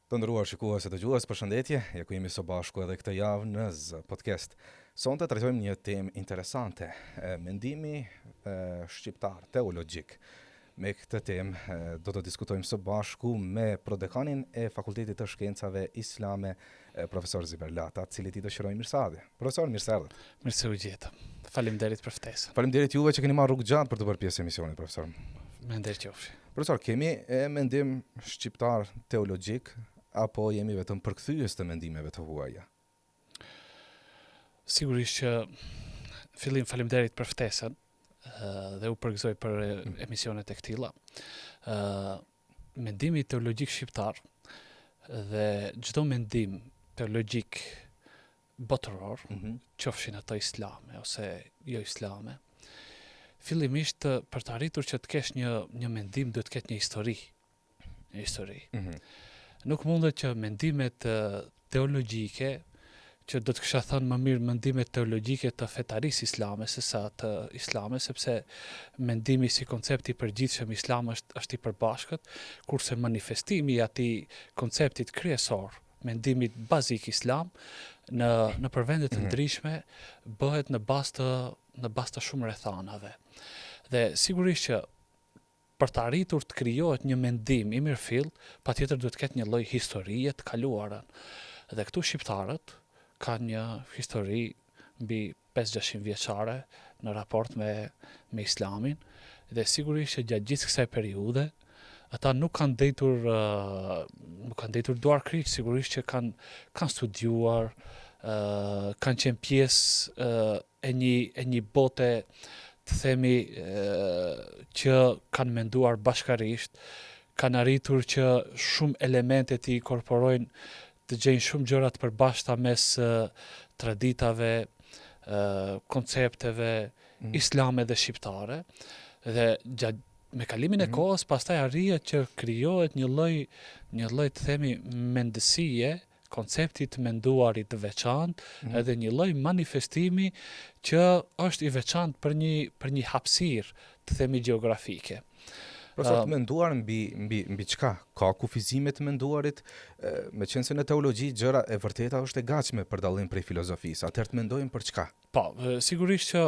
Të nderuar shikues e dëgjues, përshëndetje, ja ku jemi së bashku edhe këtë javë në Z Podcast. Sonte trajtojmë një temë interesante, mendimi shqiptar teologjik. Me këtë temë do të diskutojmë së bashku me prodekanin e Fakultetit të Shkencave Islame, profesor Zyber Lata, të cilit i dëshirojmë mirëseardhje. Profesor, mirë se erdhët. Mirë se u gjetëm. Faleminderit për ftesën. Faleminderit juve që keni marrë rrugë gjatë për t'u bërë pjesë e emisionit, profesor. Me nder qofshi. Profesor, kemi e mendim shqiptar teologjik apo jemi vetëm përkthyes të mendimeve të huaja? Sigurisht që fillim faleminderit për ftesën dhe u përgëzoj për mm. emisionet e këtilla. Ë mendimi teologjik shqiptar dhe çdo mendim teologjik botëror, mm -hmm. qofshin ato islame ose jo islame, fillimisht për të arritur që të kesh një një mendim duhet të ketë një histori. Një histori. Mm -hmm. Nuk mundet që mendimet teologjike që do të kisha thënë më mirë mendimet teologjike të fetarisë islame se sa të islame, sepse mendimi si koncept i përgjithshëm islam është është i përbashkët, kurse manifestimi i atij konceptit kryesor mendimit bazik islam në nëpër vende të mhm. ndryshme bëhet në bazë të në bazë të shumë rrethanave. Dhe sigurisht që për të arritur të krijohet një mendim i mirëfilltë, patjetër duhet të ketë një lloj historie të kaluarën. Dhe këtu shqiptarët kanë një histori mbi 5-600 vjeçare në raport me me Islamin dhe sigurisht që gjatë gjithë kësaj periudhe ata nuk kanë ndejtur nuk kanë ndejtur duarkryq, sigurisht që kanë kanë studiuar, kanë qenë pjesë e një e një bote të themi që kanë menduar bashkarisht, kanë arritur që shumë elemente t'i inkorporojnë të gjejnë shumë gjëra të përbashkëta mes traditave, koncepteve mm. islame dhe shqiptare dhe gjatë me kalimin e mm. kohës pastaj arrihet që krijohet një lloj një lloj të themi mendësie koncepti të menduarit të veçantë mm. edhe një lloj manifestimi që është i veçantë për një për një hapësirë të themi gjeografike. Profesor, të menduar mbi mbi mbi çka? Ka kufizime të menduarit, meqenëse në teologji gjëra e vërteta është e gatshme për dallim prej filozofisë. Atëherë të mendojmë për çka? Po, sigurisht që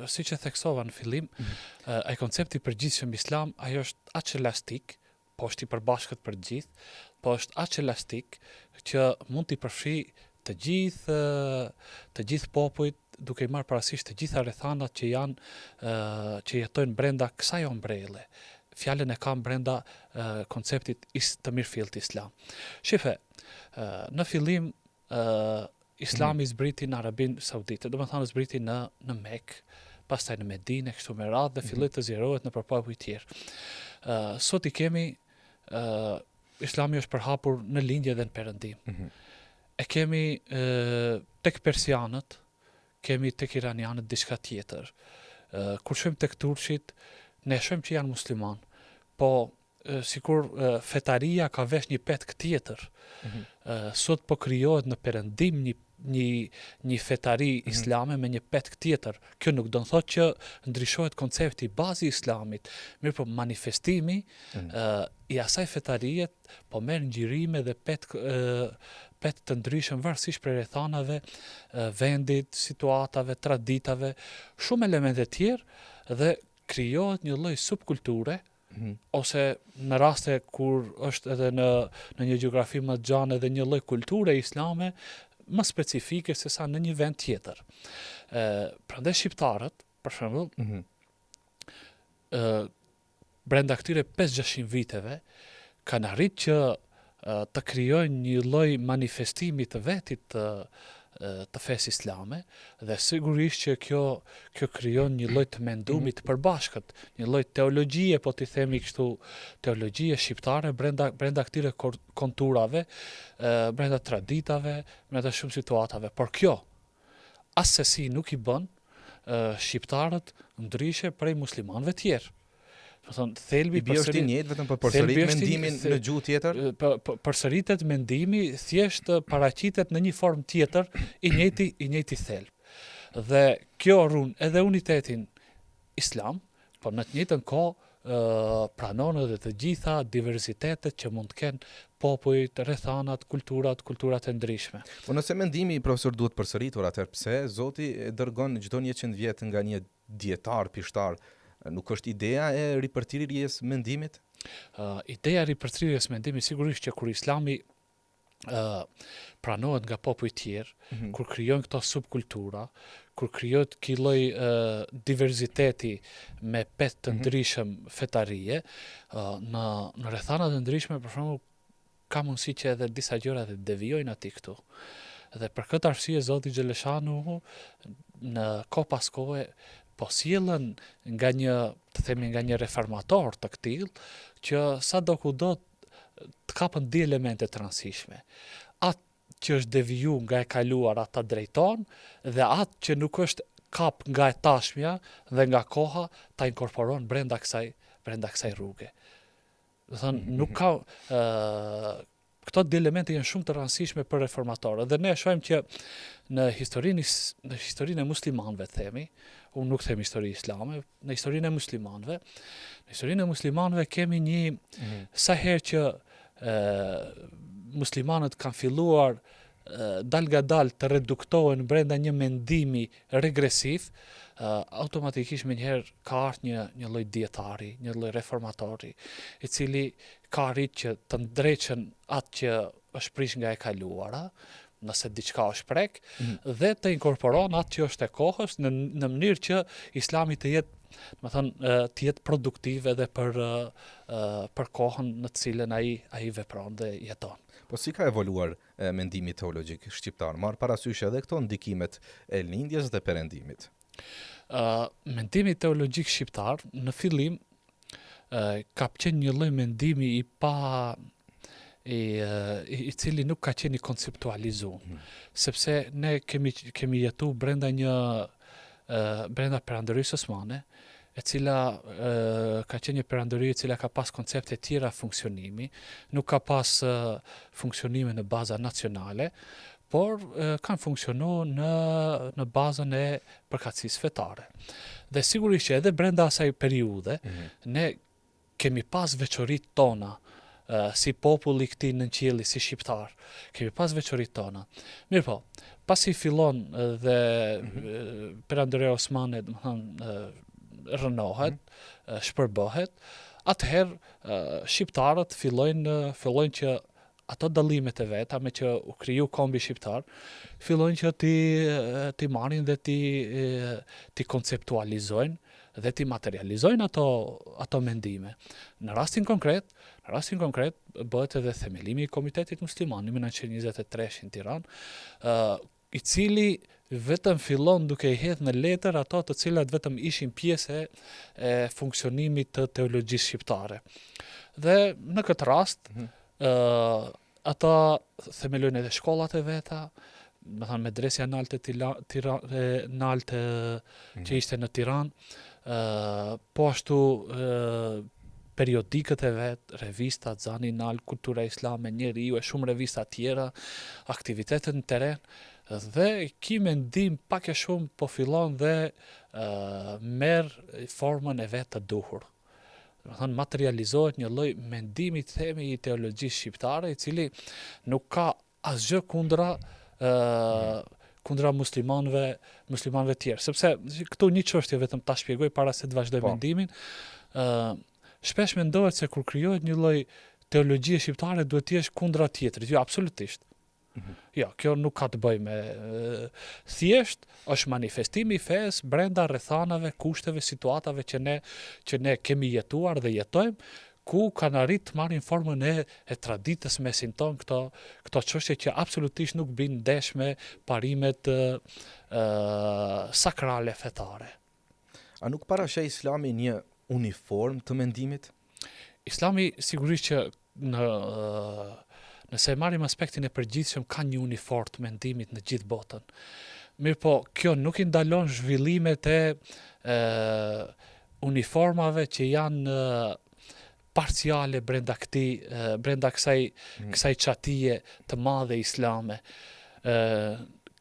siç e theksova në fillim, mm -hmm. ai koncepti i përgjithshëm islam, ai është aq elastik, po është i përbashkët për të gjithë, po është aq elastik që mund t'i përfshijë të gjithë të gjithë popujt duke i marrë parasysh të gjitha rrethanat që janë që jetojnë brenda kësaj ombrelle. Fjalën e kam brenda konceptit is, të mirëfilltë islam. Shife, në fillim Islami mhm. zbriti në Arabinë Saudite, domethënë zbriti në në Mekë, pastaj në Medinë kështu me radhë dhe mhm. filloi të zgjerohet nëpër popuj tjerë. Ë uh, sot i kemi ë uh, Islami është përhapur në lindje dhe në perëndim. Mm -hmm. E kemi ë uh, tek persianët, kemi tek iranianët diçka tjetër. Ë uh, kur shohim tek turqit, ne shohim që janë muslimanë, po sikur fetaria ka vesh një petk tjetër. Mm -hmm. Sot po krijohet në perëndim një një një fetari mm -hmm. islame me një petk tjetër. Kjo nuk do të thotë që ndryshohet koncepti bazë i islamit, mirëpo manifestimi mm -hmm. uh, i asaj fetarie po merr ngjyrime dhe petk uh, petk të ndryshëm varësisht prej rrethanave, vendit, situatave, traditave, shumë elemente tjerë dhe krijohet një lloj subkulture Mhm. ose në raste kur është edhe në në një gjeografi më të gjanë edhe një lloj kulture islame më specifike se sa në një vend tjetër. Ë prandaj shqiptarët, për shembull, mm -hmm. ë brenda këtyre 5-600 viteve kanë arrit që të krijojnë një lloj manifestimi të vetit të të fesë islame dhe sigurisht që kjo kjo krijon një lloj të mendumi të përbashkët, një lloj teologjie, po t'i themi kështu, teologjie shqiptare brenda brenda këtyre konturave, brenda traditave, brenda shumë situatave. Por kjo assesi nuk i bën shqiptarët ndryshe prej muslimanëve tjerë. Domethënë, thelbi I është i njëjtë vetëm po përsërit mendimin në gjuhë tjetër? Po, po përsëritet mendimi, thjesht paraqitet në një formë tjetër i njëjti i njëjti thelb. Dhe kjo run edhe unitetin islam, por në të njëjtën kohë pranon edhe të gjitha diversitetet që mund të kenë popujt, rrethanat, kulturat, kulturat e ndryshme. Po nëse mendimi profesor duhet përsëritur, atëherë pse Zoti e dërgon çdo 100 vjet nga një dijetar, pishtar, nuk është ideja e ripërtrirjes mendimit? Uh, ideja e ripërtrirjes mendimit sigurisht që kur Islami uh, pranohet nga popuj tjerë, mm -hmm. kur krijohen këto subkultura, kur krijohet ky lloj uh, diversiteti me pe të mhm. ndryshëm mm -hmm. fetarie, uh, në në rrethana të ndryshme, për shembull, ka mundësi që edhe disa gjëra të devijojnë aty këtu. Dhe për këtë arsye Zoti Xheleshanuhu në kohë pas kohe po sjellën nga një, të themi nga një reformator të këtillë që sado kudo të kapën dy elemente të rëndësishme. Atë që është deviju nga e kaluara ta drejton dhe atë që nuk është kap nga e tashmja dhe nga koha ta inkorporon brenda kësaj brenda kësaj rruge. Do thënë, mhm. nuk ka ë këto dy elemente janë shumë të rëndësishme për reformatorët. Dhe ne shohim që në historinë në historinë e muslimanëve themi, unë nuk them histori islame, në historinë e muslimanëve, në historinë e muslimanëve kemi një mm -hmm. sa herë që ë muslimanët kanë filluar dalngadalë të reduktohen brenda një mendimi regresiv, automatikisht menjëherë ka ardhur një një lloj dijetari, një lloj reformatori, i cili ka arrit që të ndreqën atë që është prish nga e kaluara, nëse diçka është prek, mm -hmm. dhe të inkorporon atë që është e kohës në në mënyrë që Islami të jetë, domethënë, të jetë produktiv edhe për për kohën në të cilën ai ai vepron dhe jeton. Po si ka evoluar mendimi teologjik shqiptar, marrë parasysh edhe këto ndikimet e lindjes dhe perëndimit? Ë mendimi teologjik shqiptar në fillim ka qenë një lloj mendimi i pa i, i, i cili nuk ka qenë i konceptualizuar, mm. sepse ne kemi kemi jetu brenda një brenda perandorisë osmane, e cila e, ka qenë një perandori e cila ka pas koncepte tjera funksionimi, nuk ka pas e, funksionime në baza nacionale, por e, kanë funksionu në në bazën e përkatësisë fetare. Dhe sigurisht që edhe brenda asaj periudhe, mm -hmm. ne kemi pas veçoritë tona, si popull i këtij nënqielli, si shqiptar. Kemi pas veçoritë tona. Mirëpo, pasi fillon dhe mm -hmm. perandoria osmane, domethënë, rrënohet, mm -hmm. shpërbëhet, atëherë shqiptarët fillojnë fillojnë që ato dallimet e veta me që u kriju kombi shqiptar, fillojnë që t'i t'i marrin dhe t'i t'i konceptualizojnë dhe t'i materializojnë ato ato mendime. Në rastin konkret, në rastin konkret bëhet edhe themelimi i Komitetit Musliman në 1923 në Tiranë, ë i cili vetëm fillon duke i hedh në letër ato të cilat vetëm ishin pjesë e, e funksionimit të teologjisë shqiptare. Dhe në këtë rast, mm -hmm. ë ata themelojnë edhe shkollat e veta, domethënë medresja Nalte Tila, Tira, e, Nalte mm -hmm. që ishte në Tiranë, ë po ashtu ë periodikët e vet, revistat Zani Nalt, Kultura Islame, Njeriu e shumë revista tjera, aktivitetet në terren dhe ky mendim pak e shumë po fillon dhe ë merr formën e vet të duhur. Domethënë materializohet një lloj mendimi të themi i teologjisë shqiptare, i cili nuk ka asgjë kundra ë kundra muslimanëve, muslimanëve të tjerë. Sepse këtu një çështje vetëm ta shpjegoj para se të vazhdoj po. mendimin. ë shpesh mendohet se kur krijohet një lloj teologjie shqiptare duhet të jesh kundra tjetrit. Jo, absolutisht. Mhm. Jo, kjo nuk ka të bëjë me thjesht është manifestimi i fesë brenda rrethanave, kushteve, situatave që ne që ne kemi jetuar dhe jetojmë, ku kanë arrit të marrin formën e e traditës mesin tonë këto këto çështje që absolutisht nuk bin ndesh me parimet ë sakrale fetare. A nuk parasheh Islami një uniformë të mendimit? Islami sigurisht që në nëse e marrim aspektin e përgjithshëm ka një uniformë të mendimit në gjithë botën. Mirëpo, kjo nuk i ndalon zhvillimet e, e uniformave që janë parciale brenda këtij brenda kësaj mm. kësaj çatie të madhe islame. Ë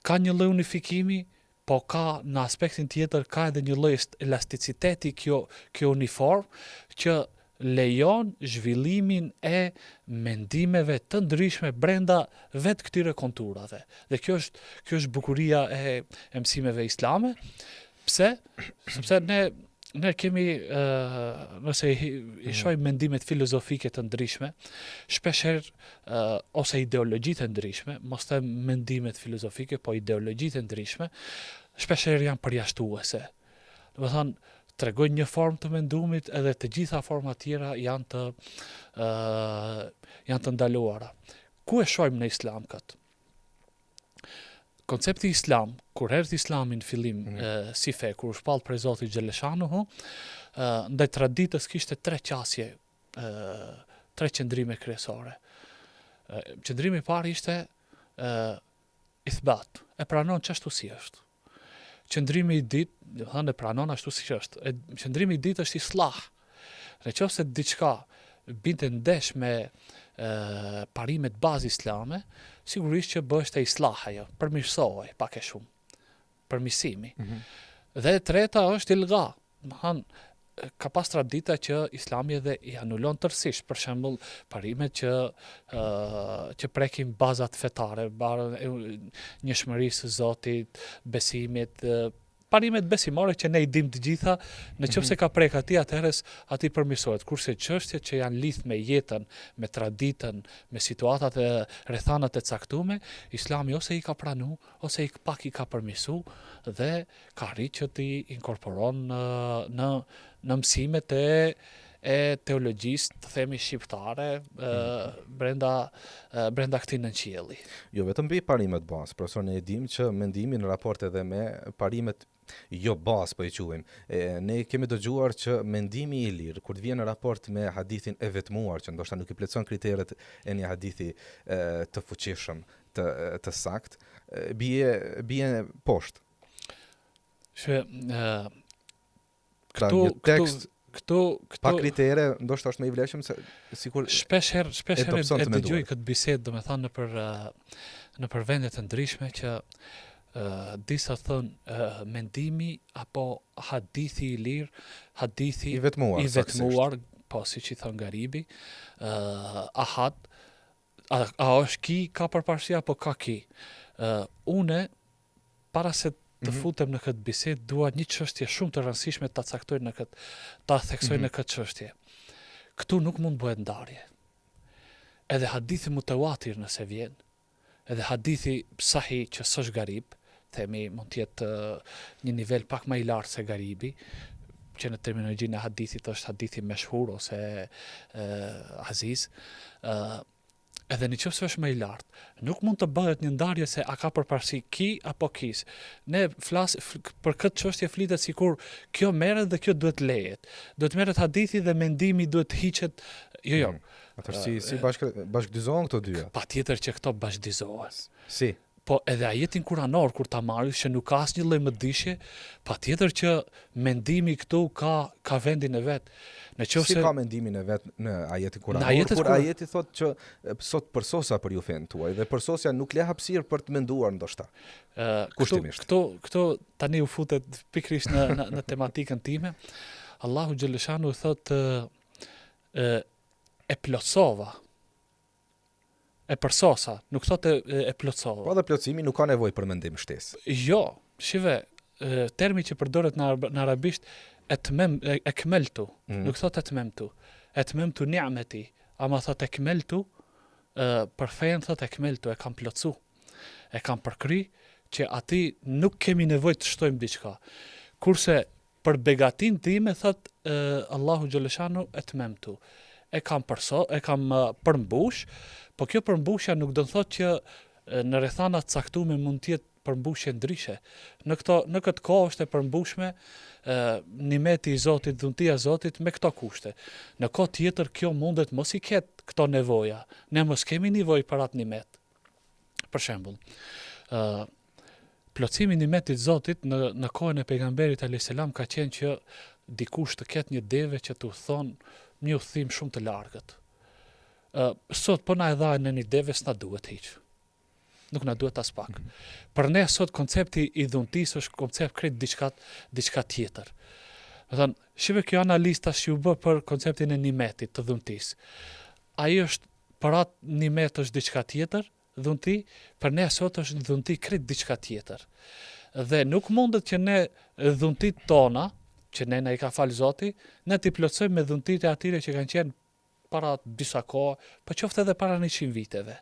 ka një lloj unifikimi? Po ka në aspektin tjetër ka edhe një lloj elasticiteti kjo kjo uniformë që lejon zhvillimin e mendimeve të ndryshme brenda vetë këtyre konturave. Dhe kjo është kjo është bukuria e, e mësimeve islame. Pse? Sepse ne ne kemi ë nëse i, i mhm. shohim mendimet filozofike të ndryshme, shpeshherë ë ose ideologjitë e ndryshme, mos them mendimet filozofike, po ideologjitë e ndryshme, shpeshherë janë përjashtuese. Domethënë, tregojnë një formë të mendumit edhe të gjitha format tjera janë të ë janë të ndaluara. Ku e shohim në Islam këtë? Koncepti Islam, kur erdhi Islami në fillim mm -hmm. si fe, kur u shpall prej Zotit xheleshanuhu, ndaj traditës kishte tre qasje, ë tre qëndrime kryesore. Qëndrimi i parë ishte ë ithbat, e pranon qashtu si është. Qëndrimi i dytë, domethënë e pranon ashtu siç është. E, qëndrimi i dytë është islah. Në qoftë se diçka binte ndesh me e, parimet bazë islame, sigurisht që bëhej islah ajo, përmirësohej pak e shumë. Përmirësimi. Mm -hmm. Dhe e treta është ilga, Domethënë, ka pas tradita që islami edhe i anulon tërësisht, për shembull, parimet që ë që prekin bazat fetare, barën e njëshmërisë së Zotit, besimit, parimet besimore që ne i dim të gjitha, në qoftë se mhm. ka prek aty, atëherë aty përmirësohet. Kurse çështjet që janë lidh me jetën, me traditën, me situatat e rrethanat e caktume, Islami ose i ka pranu, ose i pak i ka përmirësu dhe ka arrit që t'i inkorporon në në në mësimet e e teologjisë, të themi shqiptare, e, brenda brenda këtij nënqielli. Jo vetëm mbi parimet bazë, profesor, ne e dimë që mendimi në raport edhe me parimet jo bazë po i quajmë. E, ne kemi dëgjuar që mendimi i lirë kur të vjen në raport me hadithin e vetmuar që ndoshta nuk i plotëson kriteret e një hadithi e, të fuqishëm, të të saktë, bie bie poshtë. Që ë pra, këtu një tekst këtu këtu pa kritere ndoshta është më i vlefshëm se sikur shpesh herë shpesh herë e, e dëgjoj këtë bisedë domethënë nëpër nëpër vende të ndryshme që uh, disa thon uh, mendimi apo hadithi i lirë, hadithi i vetmuar, i vetmuar, po siç i thon Garibi, uh, ahad A, a është ki ka përparësi apo ka ki? Uh, une, para se të mm -hmm. futem në këtë bisedë, dua një çështje shumë të rëndësishme ta caktoj në këtë, ta theksoj mm -hmm. në këtë çështje. Këtu nuk mund bëhet ndarje. Edhe hadithi mutewatir nëse vjen, edhe hadithi sahih që s'është garib, themi mund të jetë një nivel pak më i lartë se garibi, që në terminologjinë e hadithit është hadithi meshhur ose e, aziz, ë edhe në qoftë se është më i lartë, nuk mund të bëhet një ndarje se a ka përparësi ki apo kis. Ne flas për këtë çështje flitet sikur kjo merret dhe kjo duhet lejet. Duhet merret hadithi dhe mendimi duhet të hiqet. Jo, jo. Mm. Atëherë si si bashkë bashkëdyzohen këto dyja? Patjetër që këto bashkëdyzohen. Si? Po edhe ajetin kuranor kur ta marrësh që nuk ka asnjë lloj mëdyshje, patjetër që mendimi këtu ka ka vendin e vet. Në qoftë se Si ka mendimin e vet në ajetin kuranor, në ajetet kur ajeti thotë që sot përsosa për ju fenë tuaj dhe përsosja nuk le hapësirë për të menduar ndoshta. Ë kushtimisht. Këtu këtu tani u futet pikërisht në në, në tematikën time. Allahu xheleshanu thotë ë e plotësova E përsosa, nuk thotë e, e plotësova. Po dhe plotësimi nuk ka nevojë për mendim shtesë. Jo, shive, termi që përdoret në, në arabisht etmem ekmeltu, mm. nuk thotë etmemtu. Etmemtu ni'meti, ama thotë ekmeltu, për fenë thotë ekmeltu, e kam plotësu. E kam përkry që aty nuk kemi nevojë të shtojmë diçka. Kurse Për begatinë time thotë Allahu xheleshanu etmemtu. E kam përso, e kam përmbush, po kjo përmbushja nuk do të thotë që në rrethana të caktume mund të jetë përmbushje ndryshe. Në këto në këtë kohë është e përmbushme nimeti i Zotit, dhuntia e Zotit me këto kushte. Në kohë tjetër kjo mundet mos i ketë këto nevoja. Ne mos kemi nevojë për atë nimet. Për shembull, ë Plotësimi i nimetit Zotit në në kohën e pejgamberit alejhi selam ka qenë që dikush të ketë një deve që të udhëton një udhëtim shumë të largët. Ë sot po na e dha ne një deve s'na duhet hiç. Nuk na duhet aspak. Mm -hmm. Për ne sot koncepti i dhuntisë është koncept krejt diçka diçka tjetër. Do thënë, shife kjo analizë tash që u bë për konceptin e nimetit të dhuntisë. Ai është për atë nimet është diçka tjetër, dhunti, për ne sot është dhunti krejt diçka tjetër. Dhe nuk mundet që ne dhuntitë tona, që ne na i ka falë Zoti, ne t'i plotësojmë me dhuntitë e atyre që kanë qenë para disa kohë, po qoftë edhe para 100 viteve.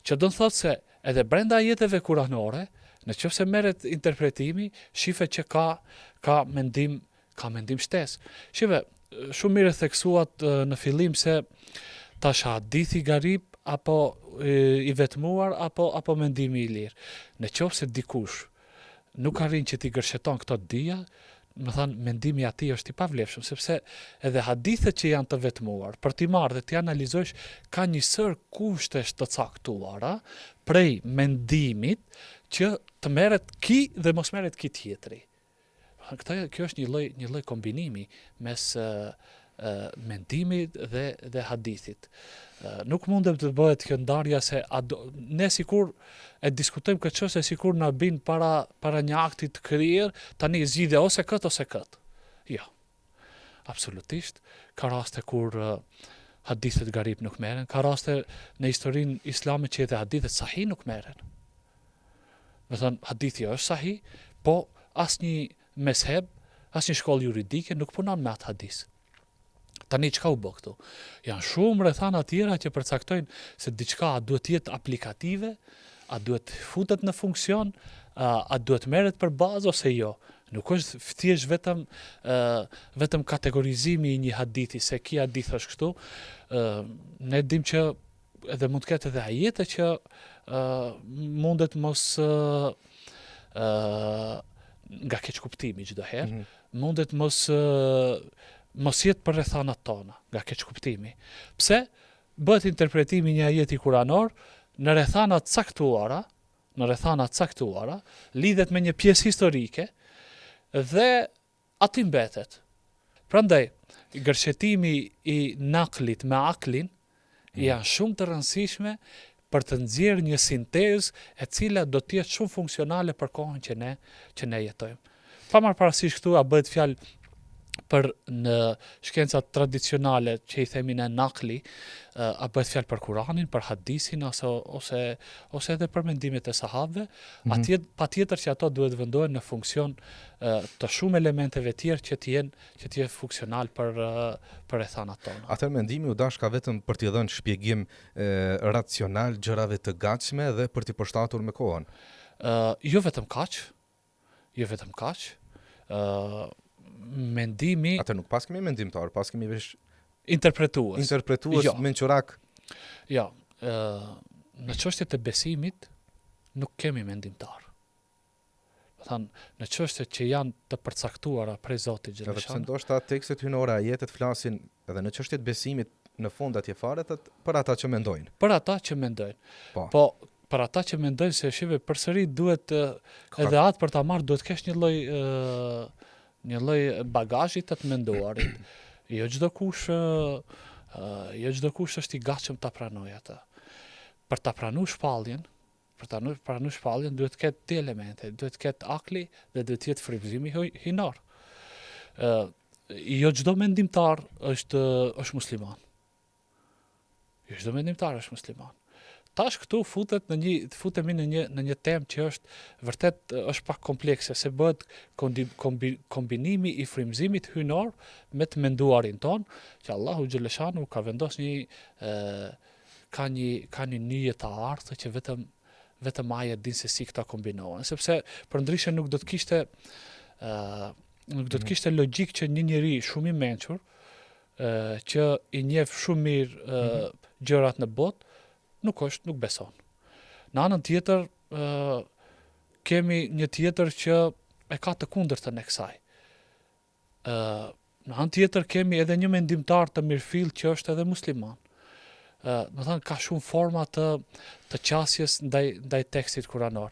Që do të thotë se edhe brenda ajeteve kuranore, në qoftë se merret interpretimi, shifet që ka ka mendim ka mendim shtesë. Shife, shumë mirë e theksuat në fillim se tash hadithi garib apo i vetmuar apo apo mendimi i lirë. Në qoftë se dikush nuk arrin që t'i gërsheton këto të dyja, me thanë, mendimi i atij është i pavlefshëm, sepse edhe hadithet që janë të vetmuar, për t'i marrë dhe t'i analizojsh, ka një sërë kushtesh të caktuara prej mendimit që të merret ki dhe mos merret ki tjetri. Këtë, kjo është një lloj një lloj kombinimi mes mendimit dhe dhe hadithit. Nuk mundet të bëhet kjo ndarja se a do, ne sikur e diskutojmë këtë çështje sikur na bin para para një akti të kryer, tani zgjidhja ose kët ose kët. Jo. Absolutisht, ka raste kur hadithet garib nuk merren, ka raste në historinë islame që edhe hadithet sahih nuk merren. Me thënë, hadithi është sahih, po asnjë mezheb, asnjë shkollë juridike nuk punon me atë hadith. Tani çka u bë këtu? Janë shumë rrethana tjera që përcaktojnë se diçka a duhet të jetë aplikative, a duhet futet në funksion, a, a duhet merret për bazë ose jo. Nuk është thjesht vetëm ë vetëm kategorizimi i një hadithi se ky hadith është kështu. ë ne dim që edhe mund të ketë edhe ajete që ë mundet mos ë nga keqkuptimi çdo herë, mm -hmm. mundet mos mos jetë për rrethanat tona, nga keqkuptimi. Pse bëhet interpretimi i një ajeti kuranor në rrethana të caktuara, në rrethana të caktuara, lidhet me një pjesë historike dhe aty mbetet. Prandaj, gërshetimi i naklit me aklin mm. janë shumë të rëndësishme për të nxjerrë një sintezë e cila do të jetë shumë funksionale për kohën që ne që ne jetojmë. Pa marrë parasysh këtu a bëhet fjalë për në shkencat tradicionale që i themi ne nakli, a bëhet fjalë për Kuranin, për hadithin ose ose ose edhe për mendimet e sahabëve, mm -hmm. atje patjetër që ato duhet vendohen në funksion të shumë elementeve tjerë që të jenë që të jenë funksional për për rrethanat tona. Atëherë mendimi u dashka vetëm për t'i dhënë shpjegim e, racional gjërave të gatshme dhe për t'i përshtatur me kohën. Ë, jo vetëm kaq, Jo vetëm kaq, ë mendimi Atë nuk paskemi mendimtar, paskemi veç interpretues. Interpretues jo. mençurak. Jo, ë në çështjet e besimit nuk kemi mendimtar. Do thanë, në çështjet që janë të përcaktuara prej Zotit xheleshanuhu. Edhe pse ndoshta tekstet hyjnore ajetet flasin edhe në çështjet e besimit në fund atje fare thotë për ata që mendojnë. Për ata që mendojnë. Po. Po për ata që mendojnë se shife përsëri duhet edhe atë për ta marrë duhet kesh një lloj një lloj bagazhi të të menduarit. Jo çdo kush jo çdo kush është i gatshëm ta pranojë atë. Për ta pranuar shpalljen, për ta pranuar shpalljen duhet të ketë dy elemente, duhet të ketë akli dhe duhet të jetë frymëzimi hyjnor. Ë jo çdo mendimtar është është musliman. Jo çdo mendimtar është musliman. Tash këtu futet në një futemi në një në një temë që është vërtet është pak komplekse se bëhet kombi, kombi, kombinimi i frymëzimit hyjnor me të menduarin tonë, që Allahu xheleshanuhu ka vendos një ë ka një ka një nyje të artë që vetëm vetëm ai e din se si këta kombinohen, sepse përndryshe nuk do të kishte ë nuk do të mhm. kishte logjikë që një njeri shumë i mençur që i njeh shumë mirë mm -hmm. gjërat në botë, nuk është, nuk beson. Në anën tjetër, ë kemi një tjetër që e ka të kundërtën e kësaj. ë në anën tjetër kemi edhe një mendimtar të mirëfilltë që është edhe musliman. ë do thënë ka shumë forma të të qasjes ndaj ndaj tekstit kuranor.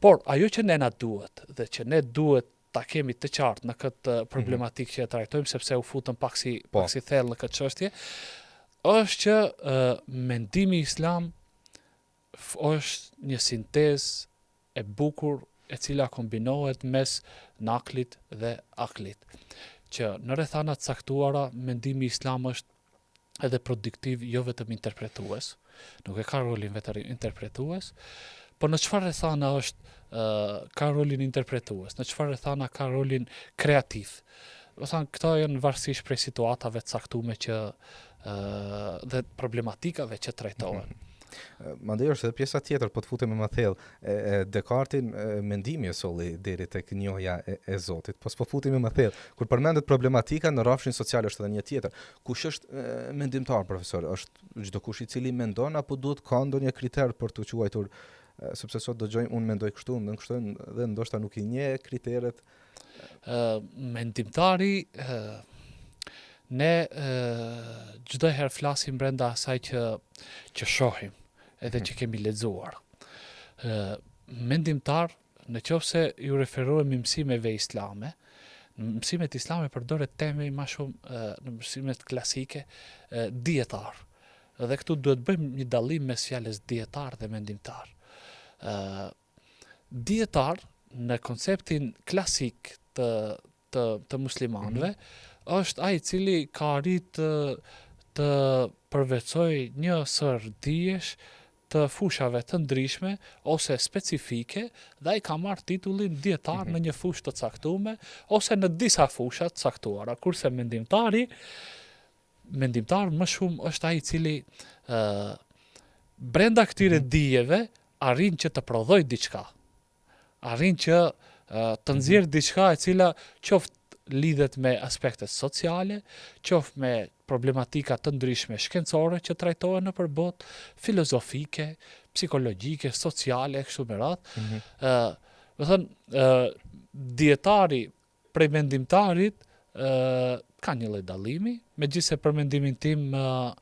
Por ajo që ne na duhet dhe që ne duhet ta kemi të qartë në këtë mhm. problematikë që e trajtojmë sepse u futëm pak si po. pak si thellë në këtë çështje, është që uh, mendimi islam Është një sintezë e bukur e cila kombinohet mes naklit dhe aklit. Që në rrethana të caktuara mendimi islam është edhe produktiv, jo vetëm interpretues, nuk e ka rolin vetëm interpretues, po në çfarë rrethana është ka rolin interpretues, në çfarë rrethana ka rolin kreativ. Domethënë, këto janë varësisht prej situatave të caktume që dhe problematikave që trajtohen. Mm -hmm. Mandej është edhe pjesa tjetër, po të futemi më thellë, e, e Dekartin e, mendimi e solli deri tek njohja e, e Zotit, po s'po futemi më thellë. Kur përmendet problematika në rrafshin social është edhe një tjetër. Kush është e, mendimtar profesor? Është çdokush i cili mendon apo duhet ka ndonjë kriter për t'u quajtur sepse sot dëgjojmë unë mendoj kështu, unë mendoj kështu dhe ndoshta nuk i njeh kriteret Mendimtari ne çdo herë flasim brenda asaj që që shohim, edhe që mhm. kemi lexuar. Ë mendimtar, në qoftë se ju referohemi mësimeve islame, në mësimet islame përdoret termi më shumë në mësimet klasike dijetar. Dhe këtu duhet bëjmë një dallim mes fjalës dijetar dhe mendimtar. Ë Dijetar në konceptin klasik të të të muslimanëve mm -hmm. është ai i cili ka arrit të të përvetësojë një sërë dijesh të fushave të ndryshme ose specifike dhe ai ka marrë titullin dijetar mm -hmm. në një fushë të caktume ose në disa fusha të caktuara, kurse mendimtari mendimtar më shumë është ai i cili ë uh, brenda këtyre mm -hmm. dijeve arrin që të prodhojë diçka. Arrin që të mhm. nxjerrë diçka e cila qoftë lidhet me aspektet sociale, qoftë me problematika të ndryshme shkencore që trajtohen nëpër botë, filozofike, psikologjike, sociale, kështu me radhë. Mm -hmm. Ë, domethënë, ë dijetari prej mendimtarit ë ka një lloj dallimi, megjithëse për mendimin tim ë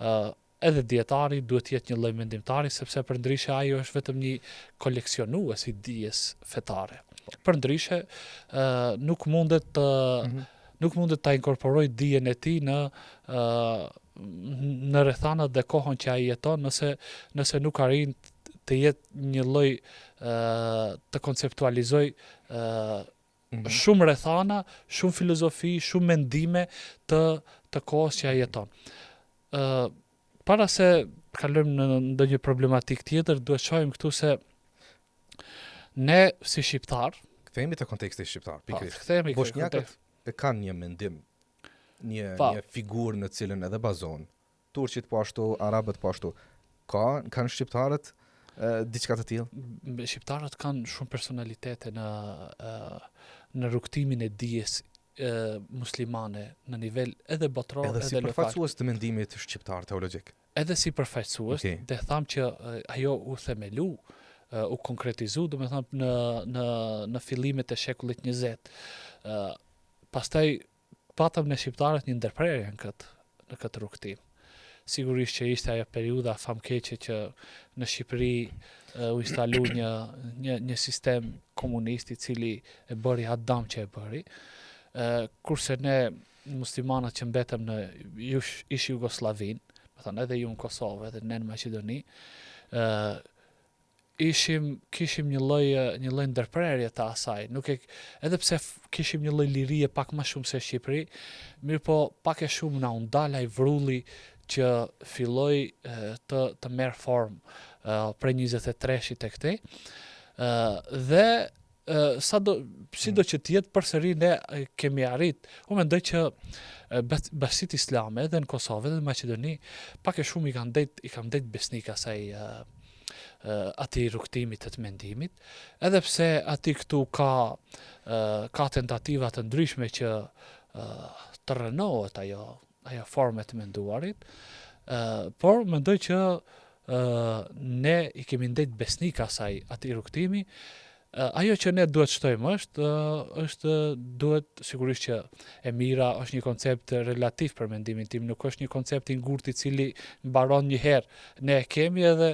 ë Edhe dijetari duhet të jetë një lloj mendimtari, sepse përndryshe ai është vetëm një koleksionues i dijes fetare. Përndryshe, ë nuk mundet të mm -hmm. nuk mundet ta inkorporojë dijen e tij në ë në rrethanat dhe kohën që ai jeton, nëse nëse nuk arrin të jetë një lloj ë të konceptualizojë ë Mm -hmm. Shumë rrethana, shumë filozofi, shumë mendime të të kohës që ai jeton. Ë uh, para se të kalojmë në ndonjë problematikë tjetër, duhet të shohim këtu se ne si shqiptar, kthehemi te konteksti shqiptar, po, pikërisht. Kthehemi te Boshnjakët e kanë një mendim, një pa. një figurë në cilën edhe bazohen. Turqit po ashtu, arabët po ashtu. Ka kanë shqiptarët e, diçka të tillë? Shqiptarët kanë shumë personalitete në e, në rrugëtimin e dijes e, muslimane në nivel edhe botëror edhe, edhe si përfaqësues të mendimit shqiptar teologjik. Edhe si përfaqësues, okay. dhe thamë që ajo u themelu, u konkretizu, domethënë në në në fillimet e shekullit 20. Ë pastaj patëm ne shqiptarët një ndërprerje në këtë në këtë rrugëtim. Sigurisht që ishte ajo periudha famkeqe që në Shqipëri u instalu një një një sistem komunist i cili e bëri atë dam që e bëri. Ë kurse ne muslimanët që mbetëm në jush, ish Jugosllavinë, domethënë edhe ju në Kosovë edhe ne në Maqedoni, ë ishim kishim një lloj një lloj ndërprerje të asaj, nuk e edhe pse kishim një lloj lirie pak më shumë se Shqipëri, mirëpo pak e shumë na u ndal ai vrulli që filloi të të merr formë prej 23-shit e këtej. ë dhe sado sido që të jetë përsëri ne kemi arrit. Unë mendoj që bashkësitë islame edhe në Kosovë edhe në Maqedoni pak e shumë i kanë ndejt i kanë ndejt besnik asaj atij rrugëtimit të të mendimit, edhe pse aty këtu ka ka tentativa të ndryshme që të rrënohet ajo ajo formë e të menduarit, por mendoj që ne i kemi ndejt besnik asaj atij rrugëtimi. Ajo që ne duhet shtojmë është është duhet sigurisht që e mira është një koncept relativ për mendimin tim, nuk është një koncept i ngurtë i cili mbaron një herë. Ne e kemi edhe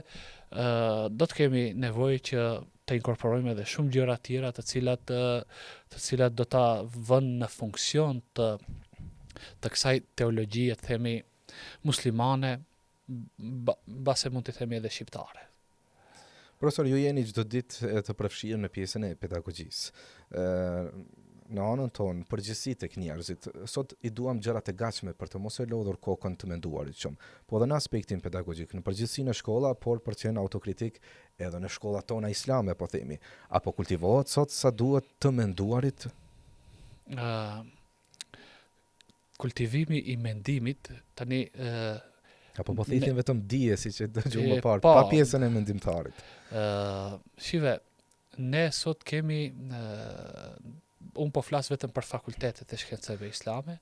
do të kemi nevojë që të inkorporojmë edhe shumë gjëra tjera të cilat të cilat do ta vënë në funksion të të kësaj teologjie të themi muslimane mbase mund të themi edhe shqiptare. Profesor, ju jeni çdo ditë të përfshirë në pjesën e pedagogjisë. Ë në anën tonë, përgjithësi tek njerëzit, sot i duam gjërat e gatshme për të mos e lodhur kokën të menduarit shumë. Po edhe në aspektin pedagogjik, në përgjithësi në shkolla, por për të qenë autokritik edhe në shkollat tona islame, po themi. A po kultivohet sot sa duhet të menduarit? Ë kultivimi i mendimit tani ë Apo po thithim vetëm dije siç e dëgjuam më parë, po, pa pjesën e mendimtarit. Ë, shive, ne sot kemi ë unë po flas vetëm për fakultetet e shkencave islame,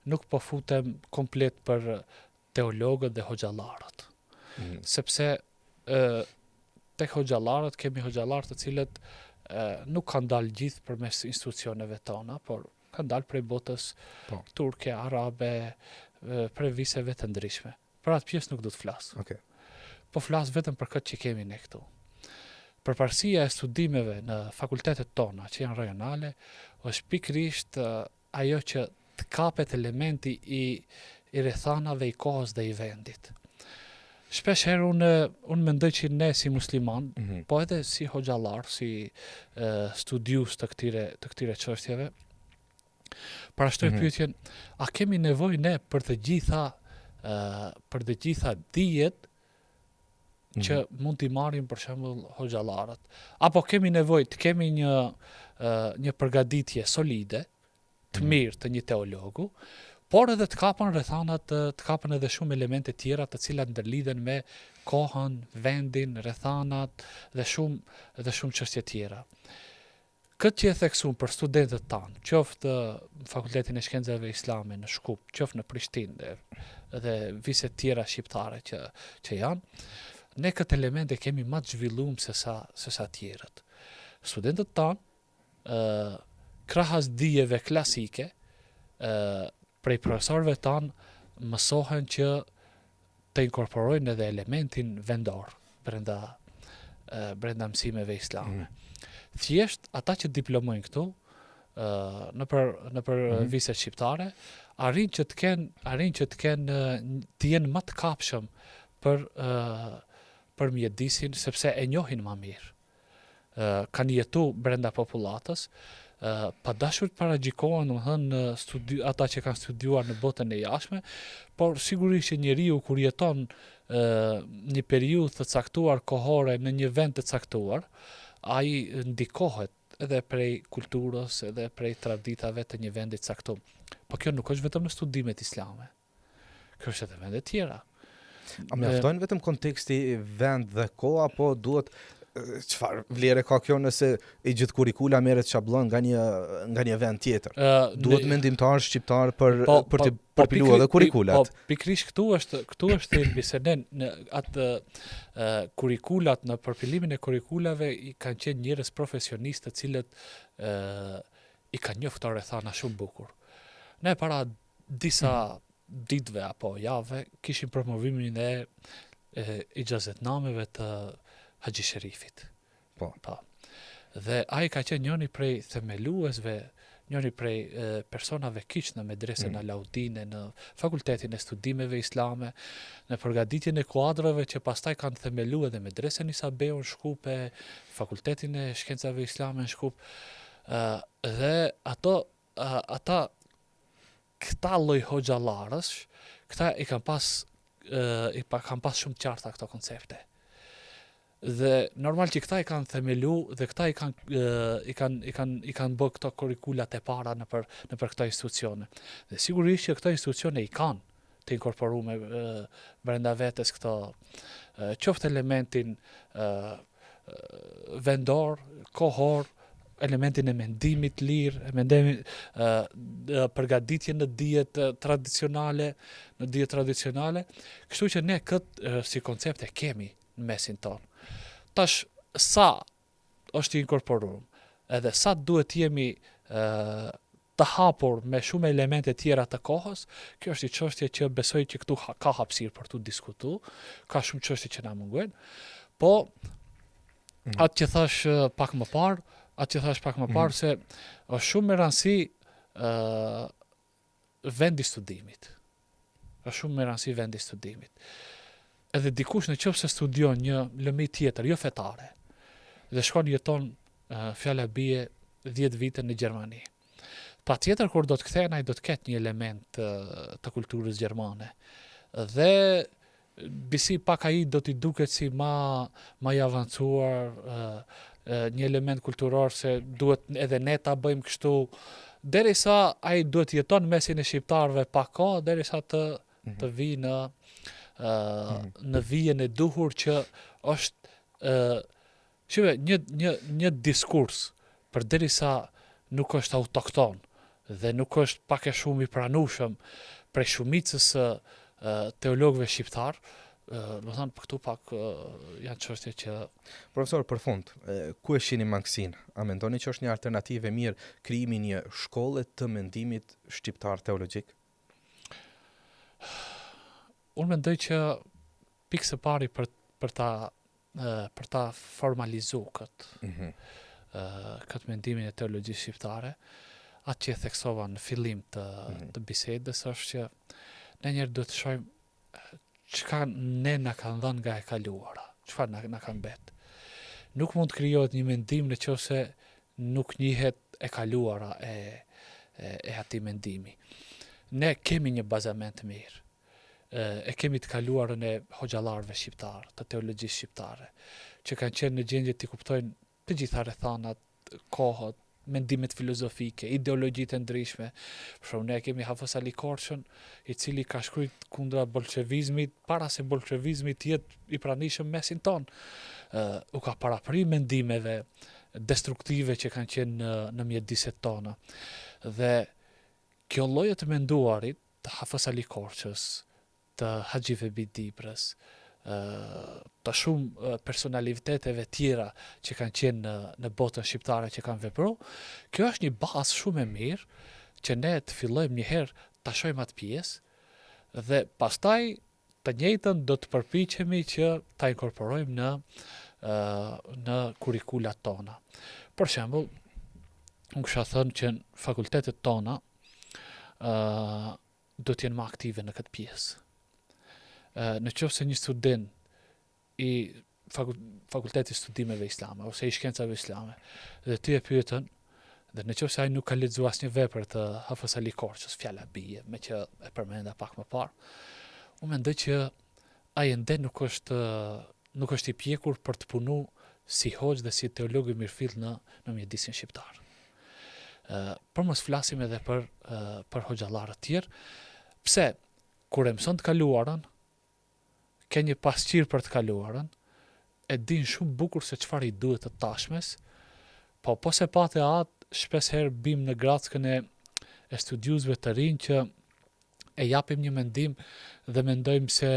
nuk po futem komplet për teologët dhe hoxhallarët. Mm. Sepse ë tek hoxhallarët kemi hoxhallarë të cilët ë nuk kanë dalë gjithë përmes institucioneve tona, por kanë dalë prej botës po. turke, arabe, prej viseve të ndryshme. Për atë pjesë nuk do të flas. Okay. Po flas vetëm për këtë që kemi ne këtu. Përparësia e studimeve në fakultetet tona që janë rajonale është pikërisht ajo që të kapet elementi i i rrethanave, i kohës dhe i vendit. Shpesh herë unë unë mendoj që ne si musliman, mm -hmm. po edhe si hoxhallar, si e, studiues të këtyre të këtyre çështjeve, parashtroj mm -hmm. pyetjen, a kemi nevojë ne për të gjitha ë për të gjitha dijet mm -hmm. që mund t'i marrin për shembull hoxhallarët? Apo kemi nevojë të kemi një ë një përgatitje solide, të mhm. mirë të një teologu, por edhe të kapen rrethanat, të kapen edhe shumë elemente tjera të cilat ndërlidhen me kohën, vendin, rrethanat dhe shumë dhe shumë çështje tjera. Këtë që e theksuam për studentët tanë, qoftë në Fakultetin e Shkencave Islame në Shkup, qoftë në Prishtinë dhe, dhe viset tjera shqiptare që, që janë, ne këtë element e kemi ma të zhvillum se sa, se sa tjerët. Studentët tanë, krahas dijeve klasike, prej profesorëve tanë mësohen që të inkorporojnë edhe elementin vendor brenda brenda mësimeve islame. Mm. Thjesht ata që diplomojnë këtu nëpër nëpër mm -hmm. viset shqiptare arrijnë që të kenë arrijnë që të kenë të jenë më të kapshëm për për mjedisin sepse e njohin më mirë. kanë jetu brenda popullatës, pa dashur të paragjykohen, domethënë studi ata që kanë studiuar në botën e jashtme, por sigurisht që njeriu kur jeton një periudhë të caktuar kohore në një vend të caktuar, ai ndikohet edhe prej kulturës edhe prej traditave të një vendi të caktuar. Po kjo nuk është vetëm në studimet islame. Kjo është edhe vende tjera. A mjaftojnë vetëm konteksti vend dhe koha, apo duhet çfarë vlere ka kjo nëse i gjithë kurikula merret shabllon nga një nga një vend tjetër. Uh, duhet ne, mendimtar shqiptar për po, për të po, po, përpiluar edhe kurikulat. Po pikërisht këtu është këtu është thelbi se ne në atë uh, kurikulat në përpilimin e kurikulave i kanë qenë njerëz profesionistë të cilët uh, i kanë njohur këto rrethana shumë bukur. Ne para disa mm. ditëve apo javëve kishim promovimin e, e ixhazetnameve të Haxhi Sherifit. Po. Po. Dhe ai ka qenë njëri prej themeluesve, njëri prej e, personave kyç në medresën mm. Alaudine, në Fakultetin e Studimeve Islame, në përgatitjen e kuadrove që pastaj kanë themelu edhe medresën Isa Beu në Shkup e Fakultetin e Shkencave Islame në Shkup. Ë dhe ato ata këta lloj hoxhallarësh, këta i kanë pas i pa, kanë pas shumë të qarta këto koncepte. Dhe normal që këta i kanë themelu dhe këta i kanë i kanë i kanë i kanë bë këto kurikulat e para nëpër nëpër këto institucione. Dhe sigurisht që këto institucione i kanë të inkorporume brenda vetes këto qoftë elementin vendor, kohor, elementin e mendimit të lirë, e mendimin përgatitjen në dijet tradicionale, në dijet tradicionale, kështu që ne këtë si koncept e kemi në mesin tonë. Tash sa është i inkorporuar, edhe sa duhet të jemi të hapur me shumë elemente tjera të kohës, kjo është një çështje që besoj që këtu ha, ka hapësirë për t'u diskutu, ka shumë çështje që na mungojnë, po mm. atë që thash pak më parë, atë që thash pak më parë mm. se është shumë me rëndësi ë uh, vendi i studimit. Është shumë me rëndësi vendi i studimit. Edhe dikush në qoftë se studion një lëmi tjetër, jo fetare, mm. Dhe shkon jeton fjala bie 10 vite në Gjermani. Patjetër kur do të kthehen ai do të ketë një element të, të kulturës gjermane. Dhe disi pak ai do t'i duket si ma, ma i avancuar, një element kulturor se duhet edhe ne ta bëjmë kështu, derisa ai duhet të jeton mesin e shqiptarëve pak kohë, derisa të, mhm. të vijë në, mm -hmm. në vijën e duhur që është Shive, një, një, një diskurs, përderisa nuk është autokton dhe nuk është pak e shumë i pranueshëm prej shumicës së teologëve shqiptarë, domethënë për këtu pak janë çështje që Profesor, për fund, ku e shihni mangësinë? A mendoni që është një alternativë e mirë krijimi i një shkolle të mendimit shqiptar teologjik? Unë mendoj që pikë së pari për për ta për ta formalizu këtë, mm -hmm. këtë mendimin e teologjisë shqiptare, atë që e theksova në fillim të, mm -hmm. të bisedës është që ne njëherë duhet të shohim çka ne na kanë dhënë nga e kaluara, çfarë na, na ka mbet. Nuk mund të krijohet një mendim në qoftë se nuk njihet e kaluara e, e, e atij mendimi. Ne kemi një bazament të mirë e kemi të kaluarën e hoxhallarëve shqiptarë, të teologjisë shqiptare, që kanë qenë në gjendje t'i kuptojnë të gjitha rrethanat, kohët, mendimet filozofike, ideologjitë e ndryshme. Për shembull, ne kemi Hafëz Ali Korçën, i cili ka shkruajt kundra bolshevizmit para se bolshevizmi të jetë i pranishëm mesin tonë. Uh, u ka parapri mendimeve destruktive që kanë qenë në, në mjediset tona. Dhe kjo lloj e të menduarit të Hafëz Ali Korçës, të Haxhi Vebi Dibrës, të shumë personaliteteve tjera që kanë qenë në, në botën shqiptare që kanë vepru, kjo është një bazë shumë e mirë që ne të fillojmë një herë ta shohim atë pjesë dhe pastaj të njëjtën do të përpiqemi që ta inkorporojmë në në kurrikulat tona. Për shembull, unë kisha thënë që fakultetet tona ë do të jenë më aktive në këtë pjesë. Ë në qoftë se një student i fakultetit studimeve islame ose i shkencave islame dhe ti e pyetën dhe në qoftë se ai nuk ka lexuar asnjë vepër të Hafëz Ali Korçës, fjala bie, meqë e përmenda pak më parë, unë mendoj që ai ende nuk është nuk është i pjekur për të punu si hoxhë dhe si teolog i mirëfilltë në në mjedisin shqiptar. Ë për mos flasim edhe për për hoxhallarët tjerë, pse kur e mëson të kaluarën, ke një pasqyrë për të kaluarën, e din shumë bukur se çfarë i duhet të tashmes, po po s'e pate atë, shpesh herë bim në grackën e e studiuesve të rinj që e japim një mendim dhe mendojmë se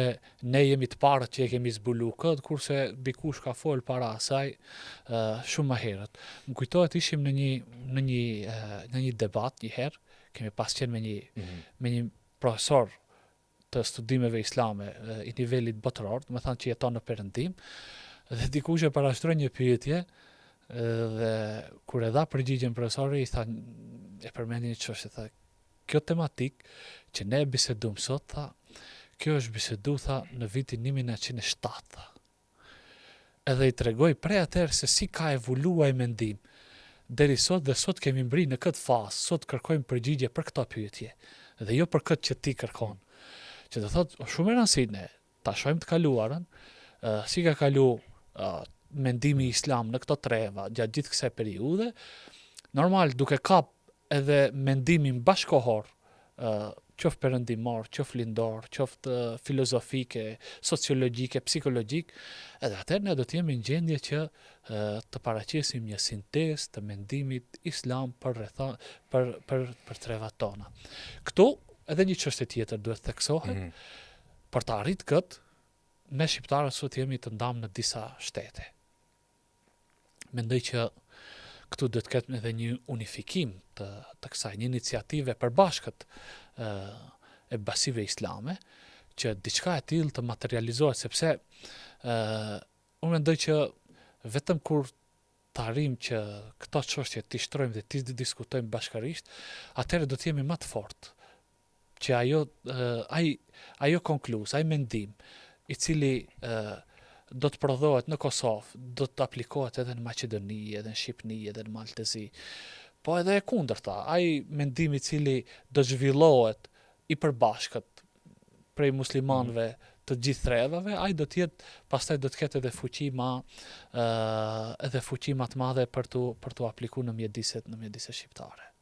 ne jemi të parët që e kemi zbulu këtë, kurse dikush ka fol para asaj shumë më herët. Më kujtohet ishim në një në një në një debat një herë, kemi pas qenë me një mm -hmm. me një profesor të studimeve islame i nivelit botëror, domethënë që jeton në perëndim, dhe dikush e parashtroi një pyetje dhe kur e dha përgjigjen profesori i tha e përmendi një çështje tha Kjo tematikë që ne e bisedum sot, tha, kjo është bisedu, tha, në vitin 1907, tha. Edhe i tregoi prej atëherë se si ka evolu ai mendim deri sot dhe sot kemi mbri në këtë fazë, sot kërkojmë përgjigje për këto pyetje dhe jo për këtë që ti kërkon. Që do thotë, është shumë e rëndësishme ne ta shohim të kaluarën, si ka kalu mendimi islam në këto treva gjatë gjithë kësaj periudhe, normal duke kap edhe mendimin bashkëkohor, qoftë perëndimor, qoftë lindor, qoftë filozofike, sociologjike, psikologjik, edhe atëherë ne do të jemi në gjendje që të paraqesim një sintezë të mendimit islam për rretha për për për trevat tona. Këtu edhe një çështje tjetër duhet të theksohet. Mm -hmm. Për ta arrit këtë, ne shqiptarët sot jemi të ndamë në disa shtete. Mendoj që këtu duhet të ketë edhe një unifikim të, të kësaj, një iniciativë e përbashkët e, e bashkësive islame, që diçka e tillë të materializohet, sepse e, unë mendoj që vetëm kur të arrijmë që këto çështje t'i shtrojmë dhe t'i diskutojmë bashkërisht, atëherë do të jemi më të fortë. Që ajo ai ajo konkluzë, ai mendim i cili ë do të prodhohet në Kosovë, do të aplikohet edhe në Maqedoni, edhe në Shqipni, edhe në Mal të Zi. Po edhe e kundërta, ai mendim i cili do të zhvillohet i përbashkët prej muslimanëve mm. të gjithë trevave, ai do të jetë pastaj do të ketë edhe fuqi ma ë edhe fuqi ma të madhe për t'u për t'u aplikuar në mjediset në mjediset shqiptare.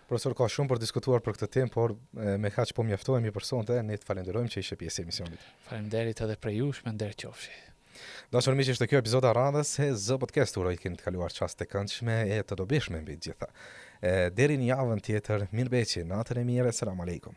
Profesor, ka shumë për diskutuar për këtë temë, por me kaq po mjaftohemi për sonte, ne të falenderojmë që ishe pjesë e emisionit. Faleminderit edhe prej jush, me nder qofshi. Dashur miq, ishte kjo epizoda e radhës e Z Podcast. Uroj të keni të kaluar çaste të këndshme e të dobishme mbi të gjitha. E, deri në javën tjetër, mirëbeçi, natën e mirë, selam aleikum.